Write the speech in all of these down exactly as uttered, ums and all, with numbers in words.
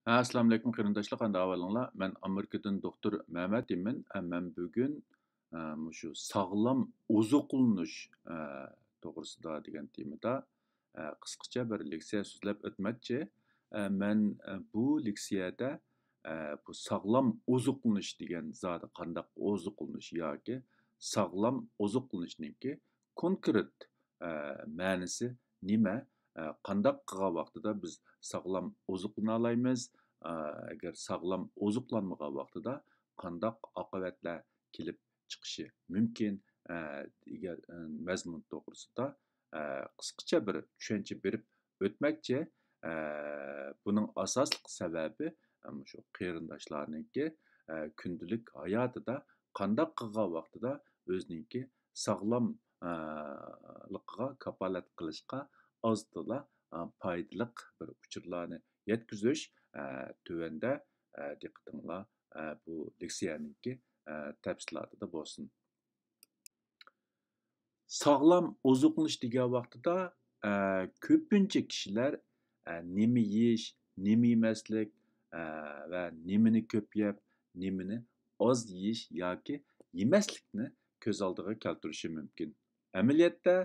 ھە، ئەسسالامۇئەلەيكۇم قېرىنداشلار، قانداق ئەھۋالىڭلار؟ مەن ئامېرىكىدىن دوختۇر مەمەت ئىمىن. ھە، مەن بۈگۈن، ئە، مۇشۇ ساغلام ئوزۇقلىنىش، ئە، توغرىسىدا دېگەن تېمىدا، ئە، قىسقىچە بىر لېكسىيە سۆزلەپ ئۆتمەكچى. ئە، مەن، ئە، بۇ لېكسىيەدە، ئە، بۇ ساغلام ئوزۇقلىنىش دېگەن زادى قانداق ئوزۇقلىنىش ياكى ساغلام ئوزۇقلىنىشنىڭكى كونكرېت، ئە، مەنىسى نېمە؟ ئە، قانداق قىلغان ۋاقتىدا بىز ساغلام ئوزۇقلىنالايمىز؟ ئە، ئەگەر ساغلام ئوزۇقلانمىغان ۋاقتىدا قانداق ئاقىۋەتلەر كېلىپ چىقىشى مۇمكىن؟ ئە، دېگەن، ئە، مەزمۇن توغرىسىدا، ئە، قىسقىچە بىر چۈشەنچە بېرىپ ئۆتمەكچى. ئە، بۇنىڭ ئاساسلىق سەۋەبى، ئە، مۇشۇ قېرىنداشلارنىڭكى، ئە، كۈندىلىك ھاياتىدا قانداق قىلغان ۋاقتىدا ئۆزىنىڭكى ساغلام، ئە، لىقىغا كاپالەت قىلىشقا ئاز تولا، ئە، پايدىلىق بىر ئۇچۇرلارنى يەتكۈزۈش، ئە، تۆۋەندە، ئە، دىققىتىڭلار، ئە، بۇ لېكسىيەنىڭكى، ئە، تەپسىلاتىدا بولسۇن. ساغلام ئوزۇقلىنىش دېگەن ۋاقتىدا، ئە، كۆپىنچە كىشىلەر، ئە، نېمە يېيىش، نېمە يېمەسلىك، ئە، ۋە نېمىنى كۆپ يەپ، نېمىنى ئاز يېيىش ياكى يېمەسلىكنى كۆز ئالدىغا كەلتۈرۈشى مۇمكىن. ئەمەلىيەتتە،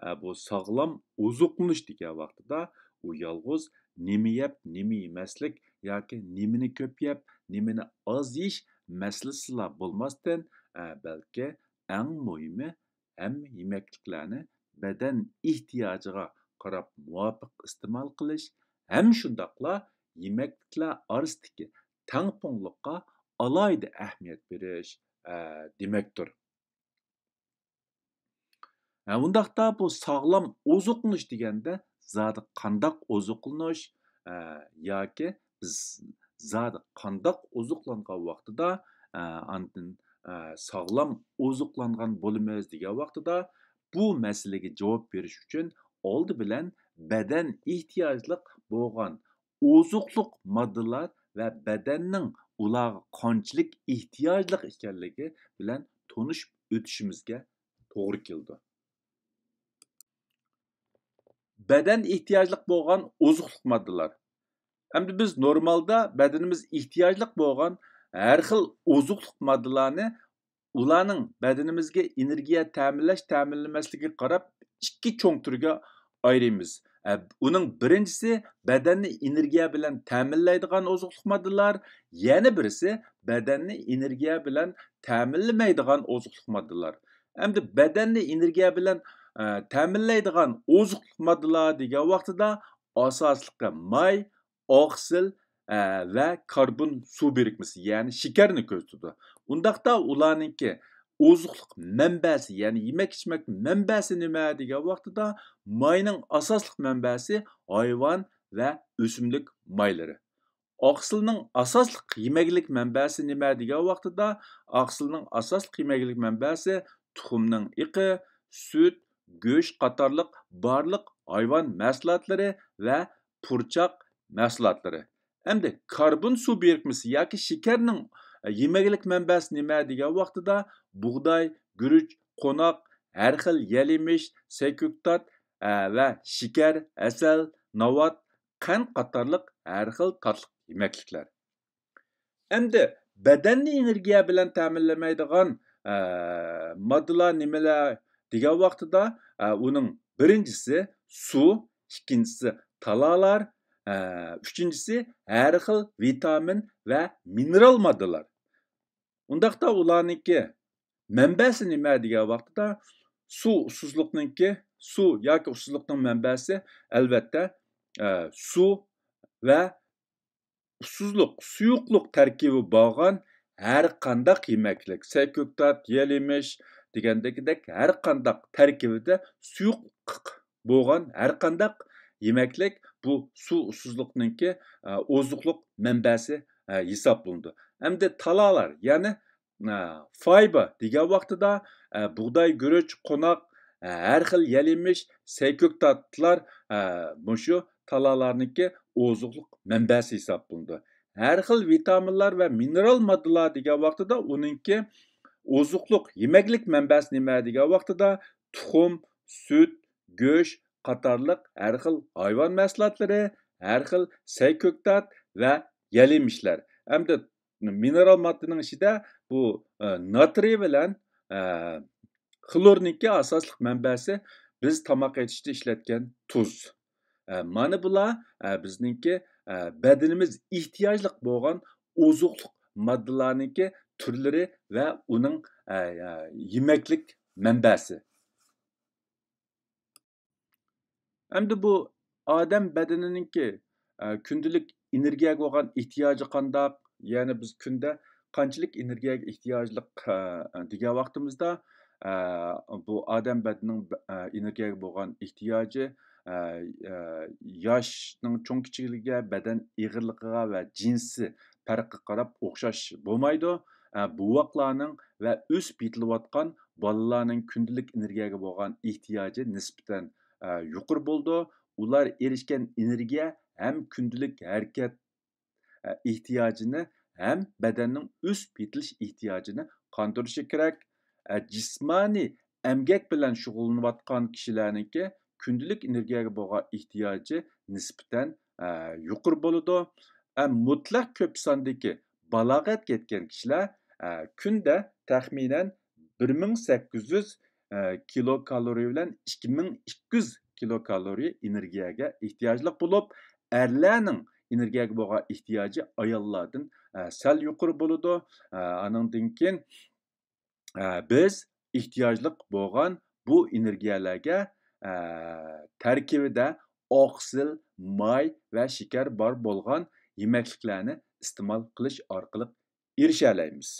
ئە، بۇ ساغلام ئوزۇقلىنىش دېگەن ۋاقتىدا ئۇ يالغۇز نېمە يەپ، نېمە يېمەسلىك ياكى نېمىنى كۆپ يەپ، نېمىنى ئاز يېيىش مەسىلىسىلا بولماستىن، ئە، بەلكى ئەڭ مۇھىمى، ھەممە يېمەكلىكلەرنى بەدەن ئېھتىياجىغا قاراپ مۇۋاپىق ئىستېمال قىلىش ھەم شۇنداقلا يېمەكلىكلەر ئارىسىدىكى تەڭپۇڭلۇققا ئالاھىدە ئەھمىيەت بېرىش، ئە، دېمەكتۇر. ھە، ئۇنداقتا بۇ ساغلام ئوزۇقلىنىش دېگەندە زادى قانداق ئوزۇقلىنىش، ئە، ياكى بىز زادى قانداق ئوزۇقلانغان ۋاقتىدا، ئە، ئاندىن، ئە، ساغلام ئوزۇقلانغان بولىمىز دېگەن ۋاقتىدا، بۇ مەسىلىگە جاۋاب بېرىش ئۈچۈن ئالدى بىلەن بەدەن ئېھتىياجلىق بولغان ئوزۇقلۇق ماددىلار ۋە بەدەننىڭ ئۇلارغا قانچىلىك ئېھتىياجلىق ئىكەنلىكى بىلەن تونۇشۇپ ئۆتۈشىمىزگە توغرا كېلىدۇ. بەدەن ئېھتىياجلىق بولغان ئوزۇقلۇق ماددىلار. ئەمدى بىز نورمالدا بەدىنىمىز ئېھتىياجلىق بولغان ھەر خىل ئوزۇقلۇق ماددىلارنى ئۇلارنىڭ بەدىنىمىزگە ئېنېرگىيە تەمىنلەش، تەمىنلىمەسلىكىگە قاراپ ئىككى چوڭ تۈرگە ئايرىيمىز. ئە، ئۇنىڭ بىرىنچىسى بەدەننى ئېنېرگىيە بىلەن تەمىنلەيدىغان ئوزۇقلۇق ماددىلار، يەنە بىرسى بەدەننى ئېنېرگىيە بىلەن تەمىنلىمەيدىغان ئوزۇقلۇق ماددىلار. ئەمدى بەدەننى ئېنېرگىيە بىلەن، ئە، تەمىنلەيدىغان ئوزۇقلۇق ماددىلار دېگەن ۋاقتىدا ئاساسلىقى ماي، ئاقسىل، ئە، ۋە كاربون سۇ بىرىكمىسى، يەنى شېكەرنى كۆرسىتىدۇ. ئۇنداقتا ئۇلارنىڭكى ئوزۇقلۇق مەنبەسى، يەنى يېمەك-ئىچمەك مەنبەسى نېمە دېگەن ۋاقتىدا، ماينىڭ ئاساسلىق مەنبەسى ھايۋان ۋە ئۆسۈملۈك مايلىرى. ئاقسىلنىڭ ئاساسلىق يېمەكلىك مەنبەسى نېمە دېگەن ۋاقتىدا، ئاقسىلنىڭ ئاساسلىق يېمەكلىك مەنبەسى تۇخۇمنىڭ ئېقى، سۈت، گۆش قاتارلىق بارلىق ھايۋان مەھسۇلاتلىرى ۋە پۇرچاق مەھسۇلاتلىرى. ئەمدى كاربون سۇ بىرىكمىسى ياكى شېكەرنىڭ يېمەكلىك مەنبەسى نېمە دېگەن ۋاقتىدا، بۇغداي، گۈرۈچ، قوناق، ھەر خىل يەل-يېمىش، سەي-كۆكتات، ئە، ۋە شېكەر، ھەسەل، ناۋات، قەنت قاتارلىق ھەر خىل تاتلىق يېمەكلىكلەر. ئەمدى بەدەننى ئېنېرگىيە بىلەن تەمىنلىمەيدىغان، ئە، ماددىلار نېمىلەر دېگەن ۋاقتىدا، ئە، ئۇنىڭ بىرىنچىسى سۇ، ئىككىنچىسى تالالار، ئە، ئۈچىنچىسى ھەر خىل ۋىتامىن ۋە مىنېرال ماددىلار. ئۇنداقتا ئۇلارنىڭكى مەنبەسى نېمە دېگەن ۋاقتىدا، سۇ ئۇسسۇزلۇقنىڭكى، سۇ ياكى ئۇسسۇزلۇقنىڭ مەنبەسى، ئەلۋەتتە، ئە، سۇ ۋە ئۇسسۇزلۇق، سۇيۇقلۇق تەركىبى بولغان ھەر قانداق يېمەكلىك، سەي-كۆكتات، يەل-يېمىش دېگەندىكىدەك ھەر قانداق تەركىبىدە سۇيۇقلۇق بولغان ھەر قانداق يېمەكلىك بۇ سۇ ئۇسسۇزلۇقنىڭكى، ئە، ئوزۇقلۇق مەنبەسى، ئە، ھېسابلىنىدۇ. ئەمدى تالالار، يەنى، ئە، فايبا دېگەن ۋاقتىدا، ئە، بۇغداي، گۈرۈچ، قوناق، ئە، ھەر خىل يەل-يېمىش، سەي-كۆكتاتلار، ئە، مۇشۇ تالالارنىڭكى ئوزۇقلۇق مەنبەسى ھېسابلىنىدۇ. ھەر خىل ۋىتامىنلار ۋە مىنېرال ماددىلار دېگەن ۋاقتىدا ئۇنىڭكى ئوزۇقلۇق يېمەكلىك مەنبەسى نېمە دېگەن ۋاقتىدا تۇخۇم، سۈت، گۆش قاتارلىق ھەر خىل ھايۋان مەھسۇلاتلىرى، ھەر خىل سەي-كۆكتات ۋە يەل يېمىشلەر. ھەمدە مىنېرال ماددىنىڭ ئىچىدە بۇ، ئە، ناترىي بىلەن، ئە، خلورنىڭكى ئاساسلىق مەنبەسى بىز تاماق ئېتىشتە ئىشلەتكەن تۇز. ئە، مانا بۇلار، ئە، بىزنىڭكى، ئە، بەدىنىمىز ئېھتىياجلىق بولغان ئوزۇقلۇق ماددىلارنىڭكى تۈرلىرى ۋە ئۇنىڭ، ئە، ئە، يېمەكلىك مەنبەسى. ئەمدى بۇ ئادەم بەدىنىنىڭكى، ئە، كۈندىلىك ئېنېرگىيەگە بولغان ئېھتىياجى قانداق؟ يەنى بىز كۈندە قانچىلىك ئېنېرگىيەگە ئېھتىياجلىق، ئە، دېگەن ۋاقتىمىزدا، ئە، بۇ ئادەم بەدىنىنىڭ، ئە، ئېنېرگىيەگە بولغان ئېھتىياجى، ئە، ئە، ياشنىڭ چوڭ كىچىكلىكىگە، بەدەن ئېغىرلىقىغا ۋە جىنسى پەرقىگە قاراپ ئوخشاش بولمايدۇ. ئە، بوۋاقلارنىڭ ۋە ئۆسۈپ يېتىلىۋاتقان بالىلارنىڭ كۈندىلىك ئېنېرگىيەگە بولغان ئېھتىياجى نىسبەتەن، ئە، يۇقىرى بولىدۇ. ئۇلار ئېرىشكەن ئېنېرگىيە ھەم كۈندىلىك ھەرىكەت، ئە، ئېھتىياجىنى ھەم بەدەننىڭ ئۆسۈپ يېتىلىش ئېھتىياجىنى قاندۇرۇشى كېرەك. ئە، جىسمانىي ئەمگەك بىلەن شۇغۇللىنىۋاتقان كىشىلەرنىڭكى كۈندىلىك ئېنېرگىيەگە بولغان ئېھتىياجى نىسبەتەن، ئە، يۇقىرى بولىدۇ. ئە، مۇتلەق كۆپ ساندىكى بالاغەتكە يەتكەن كىشىلەر، ئە، كۈندە تەخمىنەن بىر مىڭ سەككىز يۈز، ئە، كىلو كالورىيە بىلەن ئىككى مىڭ ئىككى يۈز كىلو كالورىيە ئېنېرگىيەگە ئېھتىياجلىق بولۇپ، ئەرلەرنىڭ ئېنېرگىيەگە بولغان ئېھتىياجى ئاياللاردىن، ئە، سەل يۇقىرى بولىدۇ. ئە، ئانىڭدىن كېيىن، ئە، بىز ئېھتىياجلىق بولغان بۇ ئېنېرگىيەلەرگە، ئە، تەركىبىدە ئاقسىل، ماي ۋە شېكەر بار بولغان يېمەكلىكلەرنى ئىستېمال قىلىش ئارقىلىق ئېرىشەلەيمىز.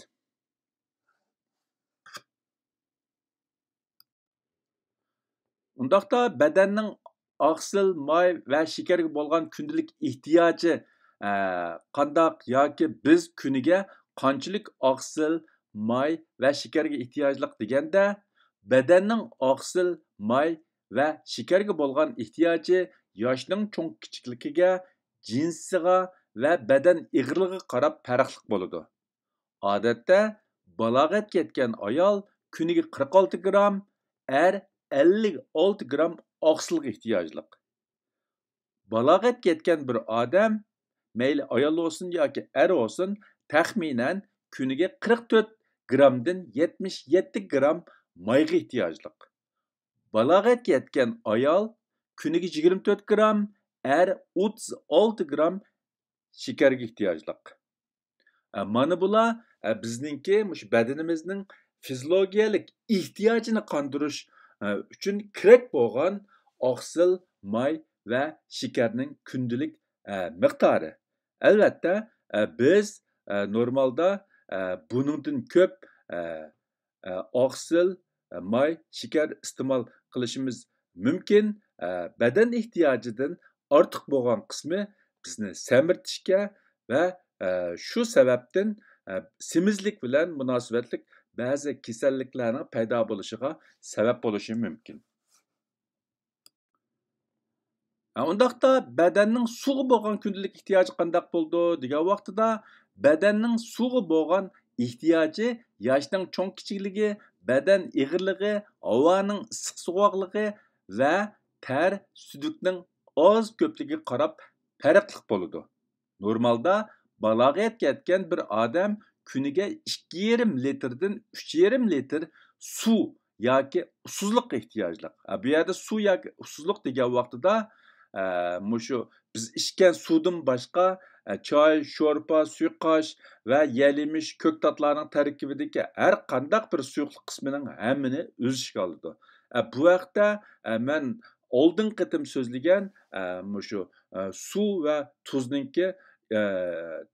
ئۇنداقتا بەدەننىڭ ئاقسىل، ماي ۋە شېكەرگە بولغان كۈندىلىك ئېھتىياجى، ئە، قانداق ياكى بىز كۈنىگە قانچىلىك ئاقسىل، ماي ۋە شېكەرگە ئېھتىياجلىق دېگەندە، بەدەننىڭ ئاقسىل، ماي ۋە شېكەرگە بولغان ئېھتىياجى ياشنىڭ چوڭ كىچىكلىكىگە، جىنسىغا ۋە بەدەن ئېغىرلىقىغا قاراپ پەرقلىق بولىدۇ. ئادەتتە بالاغەتكە يەتكەن ئايال كۈنىگە قىرىق ئالتە گرام، ئەر ئەللىك ئالتە گرام ئاقسىلغا ئېھتىياجلىق. بالاغەتكە يەتكەن بىر ئادەم، مەيلى ئايال بولسۇن ياكى ئەر بولسۇن، تەخمىنەن كۈنىگە قىرىق تۆت گرامدىن يەتمىش يەتتە گرام مايغا ئېھتىياجلىق. بالاغەتكە يەتكەن ئايال كۈنىگە يىگىرمە تۆت گرام، ئەر ئوتتۇز ئالتە گرام شېكەرگە ئېھتىياجلىق. ئە، مانا بۇلار، ئە، بىزنىڭكى مۇشۇ بەدىنىمىزنىڭ فىزىولوگىيەلىك ئېھتىياجىنى قاندۇرۇش، ئە، ئۈچۈن كېرەك بولغان ئاقسىل، ماي ۋە شېكەرنىڭ كۈندىلىك، ئە، مىقدارى. ئەلۋەتتە، ئە، بىز، ئە، نورمالدا، ئە، بۇنىڭدىن كۆپ، ئە، ئە، ئاقسىل، ئە، ماي، شېكەر ئىستېمال قىلىشىمىز مۇمكىن. ئە، بەدەن ئېھتىياجىدىن ئارتۇق بولغان قىسمى بىزنى سەمرىتىشكە ۋە، ئە، شۇ سەۋەبتىن، ئە، سېمىزلىك بىلەن مۇناسىۋەتلىك بەزى كېسەللىكلەرنىڭ پەيدا بولۇشىغا سەۋەب بولۇشى مۇمكىن. ھە، ئۇنداقتا بەدەننىڭ سۇغا بولغان كۈندىلىك ئېھتىياجى قانداق بولىدۇ دېگەن ۋاقتىدا، بەدەننىڭ سۇغا بولغان ئېھتىياجى ياشنىڭ چوڭ كىچىكلىكى، بەدەن ئېغىرلىقى، ھاۋانىڭ ئىسسىق سوغۇقلۇقى ۋە تەر، سۈيدۈكنىڭ ئاز كۆپلۈكىگە قاراپ پەرقلىق بولىدۇ. نورمالدا بالاغەتكە يەتكەن بىر ئادەم كۈنىگە ئىككى يېرىم لىتىردىن ئۈچ يېرىم لىتىر سۇ ياكى ئۇسسۇزلۇققا ئېھتىياجلىق. ئە، بۇ يەردە سۇ ياكى ئۇسسۇزلۇق دېگەن ۋاقتىدا، ئە، مۇشۇ بىز ئىچكەن سۇدىن باشقا، ئە، چاي، شورپا، سۇيۇقئاش ۋە يەل-يېمىش، كۆكتاتلارنىڭ تەركىبىدىكى ھەر قانداق بىر سۇيۇقلۇق قىسمىنىڭ ھەممىنى ئۆز ئىچىگە ئالىدۇ. ئە، بۇ ھەقتە، ئە، مەن ئالدىنقى قېتىم سۆزلىگەن، ئە، مۇشۇ، ئە، سۇ ۋە تۇزنىڭكى، ئە،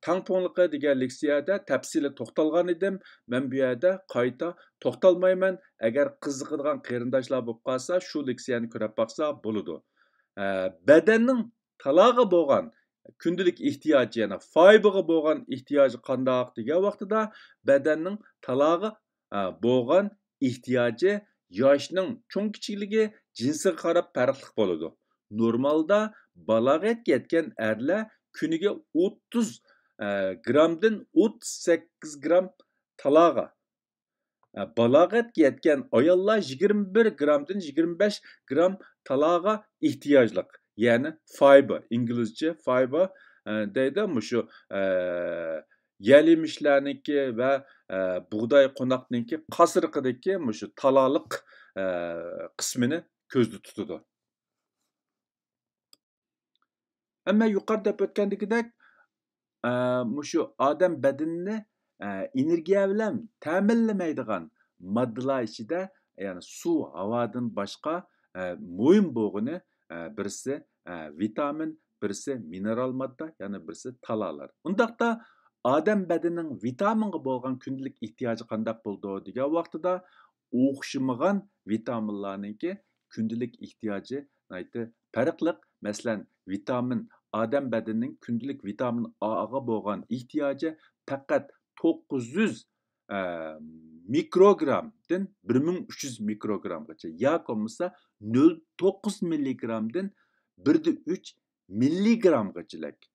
تەڭپۇڭلۇقى دېگەن لېكسىيەدە تەپسىلىي توختالغان ئىدىم. مەن بۇ يەردە قايتا توختالمايمەن. ئەگەر قىزىقىدىغان قېرىنداشلار بولۇپ قالسا، شۇ لېكسىيەنى كۆرۈپ باقسا بولىدۇ. ئە، بەدەننىڭ تالاغا بولغان كۈندىلىك ئېھتىياجى، يەنى فايبىرغا بولغان ئېھتىياجى قانداق دېگەن ۋاقتىدا، بەدەننىڭ تالاغا، ئە، بولغان ئېھتىياجى ياشنىڭ چوڭ كىچىكلىكى، جىنسىغا قاراپ پەرقلىق بولىدۇ. نورمالدا بالاغەتكە يەتكەن ئەرلەر كۈنىگە ئوتتۇز، ئە، گرامدىن ئوتتۇز سەككىز گرام تالاغا، ئە، بالاغەتكە يەتكەن ئاياللار يىگىرمە بىر گرامدىن يىگىرمە بەش گرام تالاغا ئېھتىياجلىق. يەنى فايبر، ئىنگلىزچە فايبر، ئە، دەيدۇ، مۇشۇ، ئە، يەل يېمىشلەرنىڭكى ۋە، ئە، بۇغداي قوناقنىڭكى قاسرىقىدىكى مۇشۇ تالالىق، ئە، قىسمىنى كۆزدە تۇتىدۇ. ئەمما يۇقىرىدا دەپ ئۆتكەندىكىدەك، ئە، مۇشۇ ئادەم بەدىنىنى، ئە، ئېنېرگىيە بىلەن تەمىنلىمەيدىغان ماددىلار ئىچىدە، يەنى سۇ، ھاۋادىن باشقا، ئە، مۇھىم بولغىنى، ئە، بىرسى، ئە، ۋىتامىن، بىرسى مىنېرال ماددا، يەنە بىرسى تالالار. ئۇنداقتا ئادەم بەدىنىنىڭ ۋىتامىنغا بولغان كۈندىلىك ئېھتىياجى قانداق بولىدۇ دېگەن ۋاقتىدا، ئوخشىمىغان ۋىتامىنلارنىڭكى كۈندىلىك ئېھتىياجى ناھايىتى پەرقلىق. مەسىلەن، ۋىتامىن، ئادەم بەدىنىنىڭ كۈندىلىك ۋىتامىن ئاغا بولغان ئېھتىياجى پەقەت توققۇز يۈز، ئە، مىكروگرامدىن بىر مىڭ ئۈچ يۈز مىكروگرامغىچە ياكى بولمىسا نۆل توققۇز مىللىگرامدىن بىر دە ئۈچ مىللىگرامغىچىلىك،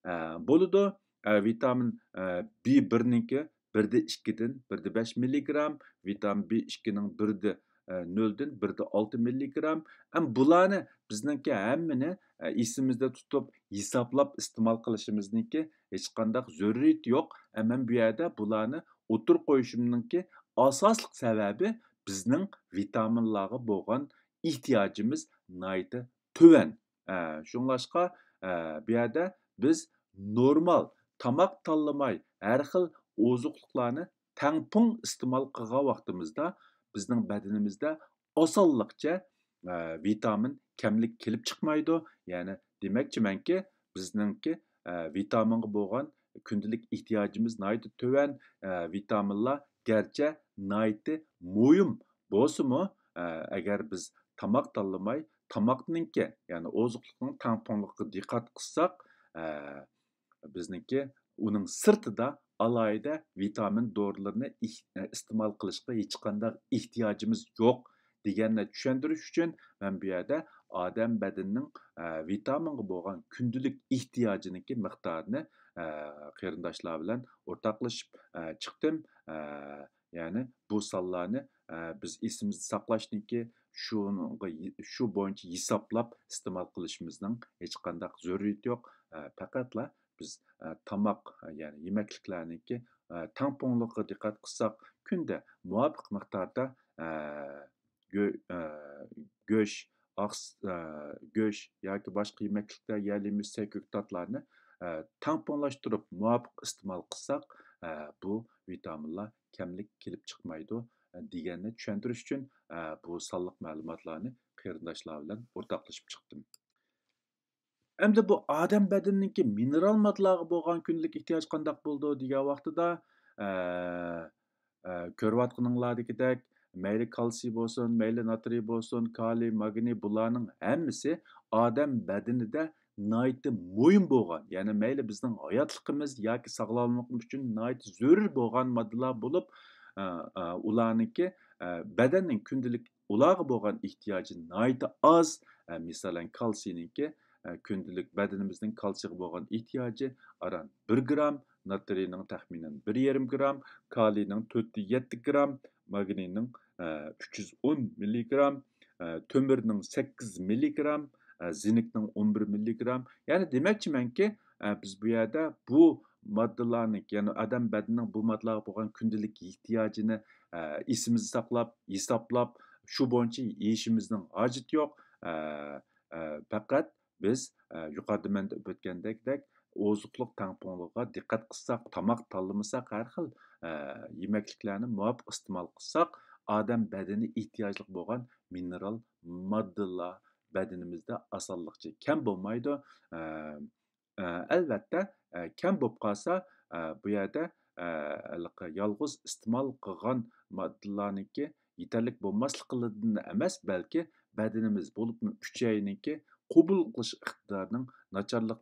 ئە، بولىدۇ. ئە، ۋىتامىن، ئە، بى بىرنىڭكى بىر دە ئىككىدىن بىر دە بەش مىللىگرام، ۋىتامىن بى ئىككىنىڭ بىر دە، ئە، نۆلدىن بىر دە ئالتە مىللىگرام. ئەم، بۇلارنى بىزنىڭكى ھەممىنى، ئە، ئېسىمىزدە تۇتۇپ، ھېسابلاپ ئىستېمال قىلىشىمىزنىڭكى ھېچقانداق زۆرۈرىيىتى يوق. ئە، مەن بۇ يەردە بۇلارنى ئوتتۇرىغا قويۇشۇمنىڭكى ئاساسلىق سەۋەبى بىزنىڭ ۋىتامىنلارغا بولغان ئېھتىياجىمىز ناھايىتى تۆۋەن. ئە، شۇڭلاشقا، ئە، بۇ يەردە بىز نورمال تاماق تاللىماي، ھەر خىل ئوزۇقلۇقلارنى تەڭپۇڭ ئىستېمال قىلغان ۋاقتىمىزدا، بىزنىڭ بەدىنىمىزدە ئاسانلىقچە، ئە، ۋىتامىن كەملىك كېلىپ چىقمايدۇ. يەنى دېمەكچىمەنكى، بىزنىڭكى، ئە، ۋىتامىنغا بولغان كۈندىلىك ئېھتىياجىمىز ناھايىتى تۆۋەن. ئە، ۋىتامىنلار گەرچە ناھايىتى مۇھىم بولسىمۇ، ئە، ئەگەر بىز تاماق تاللىماي، تاماقنىڭكى، يەنى ئوزۇقلۇقنىڭ تەڭپۇڭلۇقىغا دىققەت قىلساق، ئە، بىزنىڭكى ئۇنىڭ سىرتىدا ئالاھىدە ۋىتامىن دورىلىرىنى ئىھ-، ئىستېمال قىلىشقا ھېچقانداق ئېھتىياجىمىز يوق دېگەننى چۈشەندۈرۈش ئۈچۈن مەن بۇ يەردە ئادەم بەدىنىنىڭ، ئە، ۋىتامىنغا بولغان كۈندىلىك ئېھتىياجىنىڭكى مىقدارىنى، ئە، قېرىنداشلار بىلەن ئورتاقلىشىپ، ئە، چىقتىم. ئە، يەنى بۇ سانلارنى، ئە، بىز ئېسىمىزدە ساقلاشنىڭكى، شۇنىڭغا، شۇ بويىچە ھېسابلاپ ئىستېمال قىلىشىمىزنىڭ ھېچقانداق زۆرۈرىيىتى يوق. ئە، پەقەتلا بىز، ئە، تاماق، يەنى يېمەكلىكلەرنىڭكى، ئە، تەڭپۇڭلۇقىغا دىققەت قىلساق، كۈندە مۇۋاپىق مىقداردا، ئە، گۆ-، ئە، گۆش، ئاقس-، ئە، گۆش ياكى باشقا يېمەكلىكتە يەل يېمىش، سەي كۆكتاتلارنى، ئە، تەڭپۇڭلاشتۇرۇپ مۇۋاپىق ئىستېمال قىلساق، ئە، بۇ ۋىتامىنلار كەملىك كېلىپ چىقمايدۇ، ئە، دېگەننى چۈشەندۈرۈش ئۈچۈن، ئە، بۇ سانلىق مەلۇماتلارنى قېرىنداشلار بىلەن ئورتاقلىشىپ چىقتىم. ئەمدى بۇ ئادەم بەدىنىنىڭكى مىنېرال ماددىلارغا بولغان كۈندىلىك ئېھتىياج قانداق بولىدۇ دېگەن ۋاقتىدا، ئە، ئە، كۆرۈۋاتقىنىڭلاردىكىدەك، مەيلى كالتسىي بولسۇن، مەيلى ناترىي بولسۇن، كالىي، ماگنىي، بۇلارنىڭ ھەممىسى ئادەم بەدىنىدە ناھايىتى مۇھىم بولغان، يەنى مەيلى بىزنىڭ ھاياتلىقىمىز ياكى ساغلاملىقىمىز ئۈچۈن ناھايىتى زۆرۈر بولغان ماددىلار بولۇپ، ئە، ئە، ئۇلارنىڭكى، ئە، بەدەننىڭ كۈندىلىك ئۇلارغا بولغان ئېھتىياجى ناھايىتى ئاز. ئە، مىسالەن، كالتسىينىڭكى، ئە، كۈندىلىك بەدىنىمىزنىڭ كالتسىيغا بولغان ئېھتىياجى ئاران بىر گرام، ناترىينىڭ تەخمىنەن بىر يېرىم گرام، كالىينىڭ تۆتتىن يەتتە گرام، ماگنىينىڭ، ئە، ئۈچ يۈز ئون مىللىگرام، ئە، تۆمۈرنىڭ سەككىز مىللىگرام، ئە، زىنكنىڭ ئون بىر مىللىگرام. يەنى دېمەكچىمەنكى، ئە، بىز بۇ يەردە بۇ ماددىلارنى، يەنى ئادەم بەدىنىنىڭ بۇ ماددىلارغا بولغان كۈندىلىك ئېھتىياجىنى، ئە، ئېسىمىزدە ساقلاپ، ھېسابلاپ، شۇ بويىچە يېيىشىمىزنىڭ ھاجىتى يوق. ئە، ئە، پەقەت بىز، ئە، يۇقىرىدا مەن دەپ ئۆتكەندەك، ئوزۇقلۇق تەڭپۇڭلۇقىغا دىققەت قىلساق، تاماق تاللىمىساق، ھەر خىل، ئە، يېمەكلىكلەرنى مۇۋاپىق ئىستېمال قىلساق، ئادەم بەدىنى ئېھتىياجلىق بولغان مىنېرال ماددىلار بەدىنىمىزدە ئاسانلىقچە كەم بولمايدۇ. ئە، ئە، ئەلۋەتتە، ئە، كەم بولۇپ قالسا، ئە، بۇ يەردە، ئە، ھېلىقى يالغۇز ئىستېمال قىلغان ماددىلارنىڭكى يېتەرلىك بولماسلىقىدىن ئەمەس، بەلكى بەدىنىمىز، بولۇپمۇ ئۈچەينىڭكى قوبۇل قىلىش ئىقتىدارىنىڭ ناچارلىق،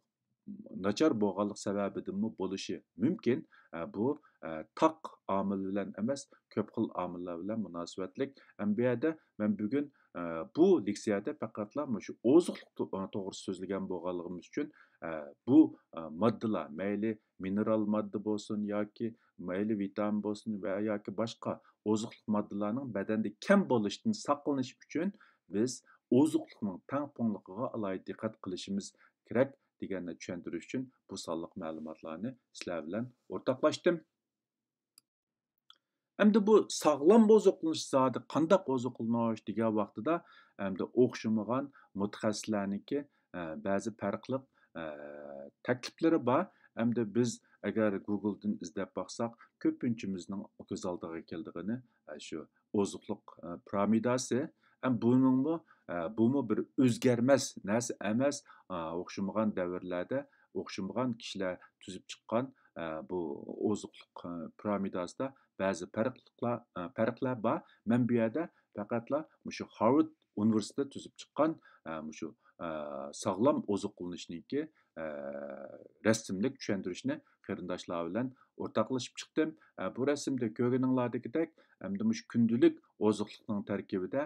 ناچار بولغانلىق سەۋەبىدىنمۇ بولۇشى مۇمكىن. ئە، بۇ، ئە، تاق ئامىل بىلەن ئەمەس، كۆپ خىل ئامىللار بىلەن مۇناسىۋەتلىك. ھەم بۇ يەردە مەن بۈگۈن، ئە، بۇ لېكسىيەدە پەقەتلا مۇشۇ ئوزۇقلۇق تو-، توغرىسىدا سۆزلىگەن بولغانلىقىمىز ئۈچۈن، ئە، بۇ، ئە، ماددىلار، مەيلى مىنېرال ماددا بولسۇن ياكى مەيلى ۋىتامىن بولسۇن ۋە ياكى باشقا ئوزۇقلۇق ماددىلارنىڭ بەدەندە كەم بولۇشتىن ساقلىنىش ئۈچۈن بىز ئوزۇقلۇقنىڭ تەڭپۇڭلۇقىغا ئالاھىدە دىققەت قىلىشىمىز كېرەك. دېگەننى چۈشەندۈرۈش ئۈچۈن بۇ سانلىق مەلۇماتلارنى سىلەر بىلەن ئورتاقلاشتىم. ئەمدى بۇ ساغلام ئوزۇقلىنىش زادى قانداق ئوزۇقلىنىش دېگەن ۋاقتىدا، ئەمدى ئوخشىمىغان مۇتەخەسسىسلەرنىڭكى، ئە، بەزى پەرقلىق، ئە، تەكلىپلىرى بار. ئەمدى بىز ئەگەر گوگلدىن ئىزدەپ باقساق، كۆپىنچىمىزنىڭ كۆز ئالدىغا كېلىدىغىنى، ئە، شۇ ئوزۇقلۇق، ئە، پىرامىداسى. ئەم، بۇنىڭمۇ، ئە، بۇمۇ بىر ئۆزگەرمەس نەرسە ئەمەس. ئا، ئوخشىمىغان دەۋرلەردە ئوخشىمىغان كىشىلەر تۈزۈپ چىققان، ئە، بۇ ئوزۇقلۇق، ئە، پىرامىداسىدا بەزى پەرقلىقلار، ئە، پەرقلەر بار. مەن بۇ يەردە پەقەتلا مۇشۇ خارۋارد ئۇنىۋېرسىتېتى تۈزۈپ چىققان، ئە، مۇشۇ، ئە، ساغلام ئوزۇقلىنىشنىڭكى، ئە، رەسىملىك چۈشەندۈرۈشنى قېرىنداشلار بىلەن ئورتاقلىشىپ چىقتىم. ئە، بۇ رەسىمدە كۆرگىنىڭلاردىكىدەك، ئەمدى مۇشۇ كۈندىلىك ئوزۇقلۇقنىڭ تەركىبىدە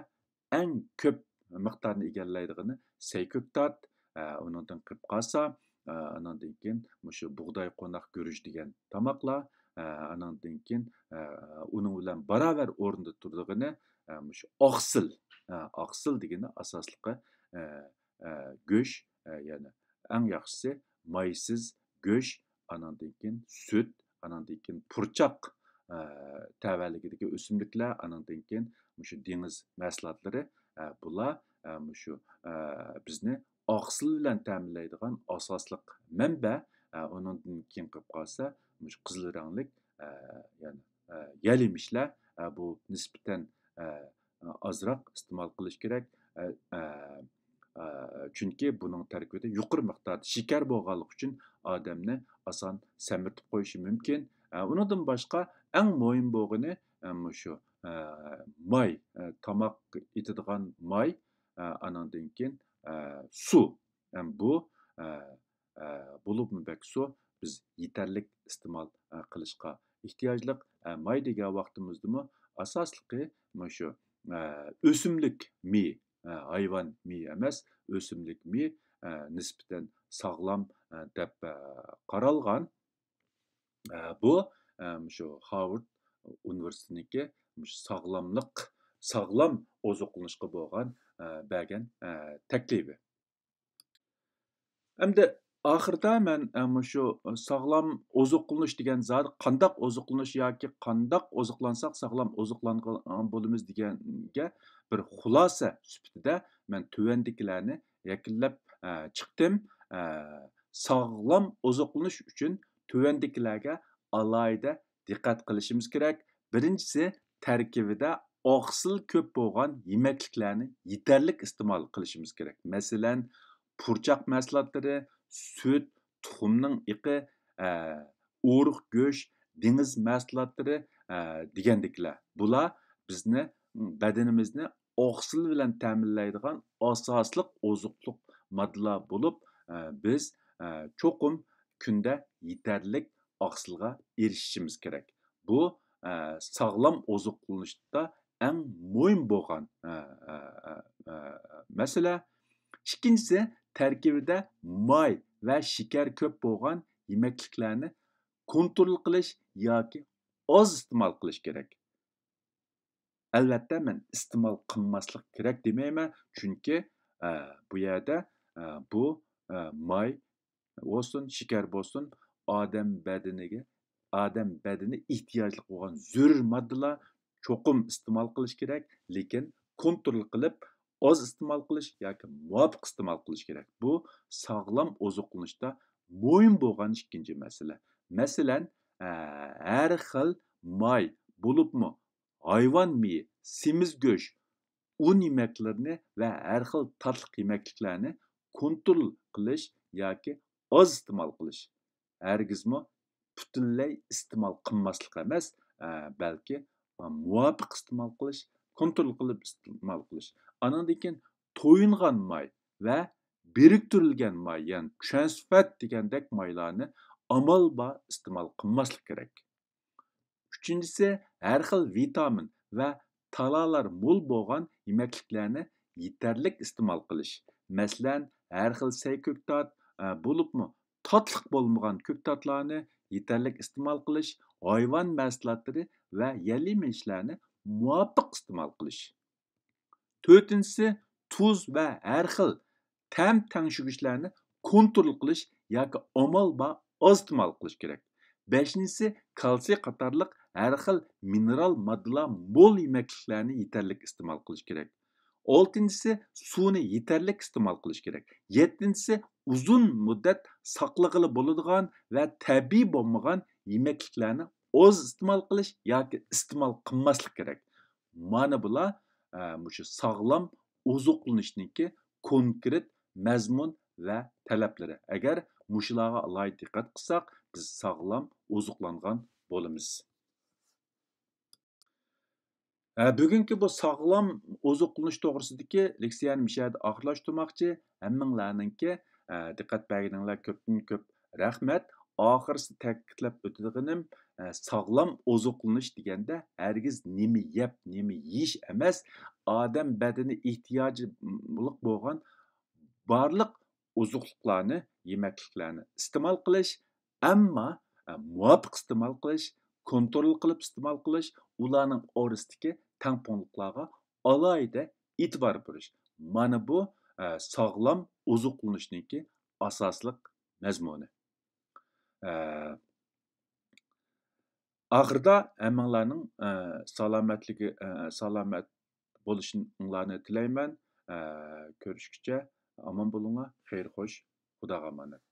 ئەڭ كۆپ مىقدارنى ئىگىلەيدىغىنى سەي كۆكتات، ئە، ئۇنىڭدىن قېلىپ قالسا، ئە، ئاناندىن كېيىن مۇشۇ بۇغداي، قوناق، گۈرۈچ دېگەن تاماقلار، ئە، ئاناندىن كېيىن، ئە، ئۇنىڭ بىلەن باراۋەر ئورۇندا تۇرىدىغىنى، ئە، مۇشۇ ئاقسىل، ئە، ئاقسىل دېگىنى ئاساسلىقى، ئە، ئە، گۆش، ئە، يەنى ئەڭ ياخشىسى مايسىز گۆش، ئاناندىن كېيىن سۈت، ئاناندىن كېيىن پۇرچاق، ئە، تەۋەلىكىدىكى ئۆسۈملۈكلەر، ئاناندىن كېيىن مۇشۇ دېڭىز مەھسۇلاتلىرى، ئە، بۇلار، ئە، مۇشۇ، ئە، بىزنى ئاقسىل بىلەن تەمىنلەيدىغان ئاساسلىق مەنبە. ئە، ئۇنىڭدىن كېيىن قېلىپ قالسا، مۇشۇ قىزىل رەڭلىك، ئە، يەنى، ئە، يەل يېمىشلەر، ئە، بۇ نىسبەتەن، ئە، ئازراق ئىستېمال قىلىش كېرەك. ئە، ئە، ئە، چۈنكى بۇنىڭ تەركىبىدە يۇقىرى مىقداردا شېكەر بولغانلىقى ئۈچۈن ئادەمنى ئاسان سەمرىتىپ قويۇشى مۇمكىن. ئە، ئۇنىڭدىن باشقا ئەڭ مۇھىم بولغىنى، ئە، مۇشۇ، ئە، ماي، ئە، تاماق ئېتىدىغان ماي، ئە، ئانىڭدىن كېيىن، ئە، سۇ. ئە، بۇ، ئە، ئە، بولۇپمۇ بەك سۇ بىز يېتەرلىك ئىستېمال، ئە، قىلىشقا ئېھتىياجلىق. ئە، ماي دېگەن ۋاقتىمىزدىمۇ ئاساسلىقى مۇشۇ، ئە، ئۆسۈملۈك مېيى، ئە، ھايۋان مېيى ئەمەس، ئۆسۈملۈك مېيى، ئە، نىسبەتەن ساغلام، ئە، دەپ، ئە، قارالغان. ئە، بۇ، ئە، مۇشۇ خارۋارد ئۇنىۋېرسىتېتىنىڭكى مۇشۇ ساغلاملىق، ساغلام ئوزۇقلىنىشقا بولغان، ئە، بەرگەن، ئە، تەكلىپى. ئەمدى ئاخىرىدا مەن، ئە، مۇشۇ ساغلام ئوزۇقلىنىش دېگەن زادى قانداق ئوزۇقلىنىش ياكى قانداق ئوزۇقلانساق ساغلام ئوزۇقلانغان بولىمىز دېگەنگە بىر خۇلاسە سۈپىتىدە مەن تۆۋەندىكىلەرنى يەكۈنلەپ، ئە، چىقتىم. ئە، ساغلام ئوزۇقلىنىش ئۈچۈن تۆۋەندىكىلەرگە ئالاھىدە دىققەت قىلىشىمىز كېرەك. بىرىنچىسى، تەركىبىدە ئاقسىل كۆپ بولغان يېمەكلىكلەرنى يېتەرلىك ئىستېمال قىلىشىمىز كېرەك. مەسىلەن، پۇرچاق مەھسۇلاتلىرى، سۈت، تۇخۇمنىڭ ئېقى، ئە، ئورۇق گۆش، دېڭىز مەھسۇلاتلىرى، ئە، دېگەندەكلەر. بۇلار بىزنى، بەدىنىمىزنى ئاقسىل بىلەن تەمىنلەيدىغان ئاساسلىق ئوزۇقلۇق ماددىلار بولۇپ، ئە، بىز، ئە، چوقۇم كۈندە يېتەرلىك ئاقسىلغا ئېرىشىشىمىز كېرەك. بۇ، ئە، ساغلام ئوزۇقلىنىشتا ئەڭ مۇھىم بولغان، ئە، ئە، ئە، ئە، مەسىلە. ئىككىنچىسى، تەركىبىدە ماي ۋە شېكەر كۆپ بولغان يېمەكلىكلەرنى كونترول قىلىش ياكى ئاز ئىستېمال قىلىش كېرەك. ئەلۋەتتە، مەن ئىستېمال قىلماسلىق كېرەك دېمەيمەن، چۈنكى، ئە، بۇ يەردە، ئە، بۇ، ئە، ماي بولسۇن، شېكەر بولسۇن، ئادەم بەدىنىگە، ئادەم بەدىنى ئېھتىياجلىق بولغان زۆرۈر ماددىلار، چوقۇم ئىستېمال قىلىش كېرەك، لېكىن كونترول قىلىپ، ئاز ئىستېمال قىلىش ياكى مۇۋاپىق ئىستېمال قىلىش كېرەك. بۇ ساغلام ئوزۇقلىنىشتا مۇھىم بولغان ئىككىنچى مەسىلە. مەسىلەن، ئە، ھەر خىل ماي، بولۇپمۇ ھايۋان مېيى، سېمىز گۆش، ئۇن يېمەكلىرىنى ۋە ھەر خىل تاتلىق يېمەكلىكلەرنى كونترول قىلىش ياكى ئاز ئىستېمال قىلىش. ھەرگىزمۇ پۈتۈنلەي ئىستېمال قىلماسلىق ئەمەس، ئە، بەلكى، ئە، مۇۋاپىق ئىستېمال قىلىش، كونترول قىلىپ ئىستېمال قىلىش. ئانىڭدىن كېيىن تويۇنغان ماي ۋە بىرىكتۈرۈلگەن ماي، يەنى ترانس فەت دېگەندەك مايلارنى ئامال بار ئىستېمال قىلماسلىق كېرەك. ئۈچىنچىسى، ھەر خىل ۋىتامىن ۋە تالالار مول بولغان يېمەكلىكلەرنى يېتەرلىك ئىستېمال قىلىش. مەسىلەن، ھەر خىل سەي كۆكتات، ئە، بولۇپمۇ تاتلىق بولمىغان كۆكتاتلارنى يېتەرلىك ئىستېمال قىلىش، ھايۋان مەھسۇلاتلىرى ۋە يەل يېمىشلەرنى مۇۋاپىق ئىستېمال قىلىش. تۆتىنچىسى، تۇز ۋە ھەر خىل تەم تەڭشىگۈچلەرنى كونترول قىلىش ياكى ئامال بار ئاز ئىستېمال قىلىش كېرەك. بەشىنچىسى، كالتسىي قاتارلىق ھەر خىل مىنېرال ماددىلار مول يېمەكلىكلەرنى يېتەرلىك ئىستېمال قىلىش كېرەك. ئالتىنچىسى، سۇنى يېتەرلىك ئىستېمال قىلىش كېرەك. يەتتىنچىسى، ئۇزۇن مۇددەت ساقلىغىلى بولىدىغان ۋە تەبىئىي بولمىغان يېمەكلىكلەرنى ئاز ئىستېمال قىلىش ياكى ئىستېمال قىلماسلىق كېرەك. مانا بۇلار، ئە، مۇشۇ ساغلام ئوزۇقلىنىشنىڭكى كونكرېت مەزمۇن ۋە تەلەپلىرى. ئەگەر مۇشۇلارغا ئالاھىدە دىققەت قىلساق، بىز ساغلام ئوزۇقلانغان بولىمىز. ھە، بۈگۈنكى بۇ ساغلام ئوزۇقلىنىش توغرىسىدىكى لېكسىيەنى مۇشۇ يەردە ئاخىرلاشتۇرماقچى. ھەممىڭلارنىڭكى، ئە، دىققەت بەرگىنىڭلار كۆپتىن كۆپ رەھمەت. ئاخىرسىدا تەكىتلەپ ئۆتىدىغىنىم، ئە، ساغلام ئوزۇقلىنىش دېگەندە ھەرگىز نېمە يەپ، نېمە يېيىش ئەمەس، ئادەم بەدىنى ئېھتىياجلىق بولغان بارلىق ئوزۇقلۇقلارنى، يېمەكلىكلەرنى ئىستېمال قىلىش، ئەمما، ئە، مۇۋاپىق ئىستېمال قىلىش، كونترول قىلىپ ئىستېمال قىلىش، ئۇلارنىڭ ئارىسىدىكى تەڭپۇڭلۇقلارغا ئالاھىدە ئېتىبار بېرىش. مانا بۇ، ئە، ساغلام ئوزۇقلىنىشنىڭكى ئاساسلىق مەزمۇنى. ئە، ئاخىرىدا ھەممىڭلارنىڭ، ئە، سالامەتلىكى، ئە، سالامەت بولۇشۇڭلارنى تىلەيمەن. ئە، كۆرۈشكىچە ئامان بولۇڭلار. خەير خوش. خۇداغا ئامانەت.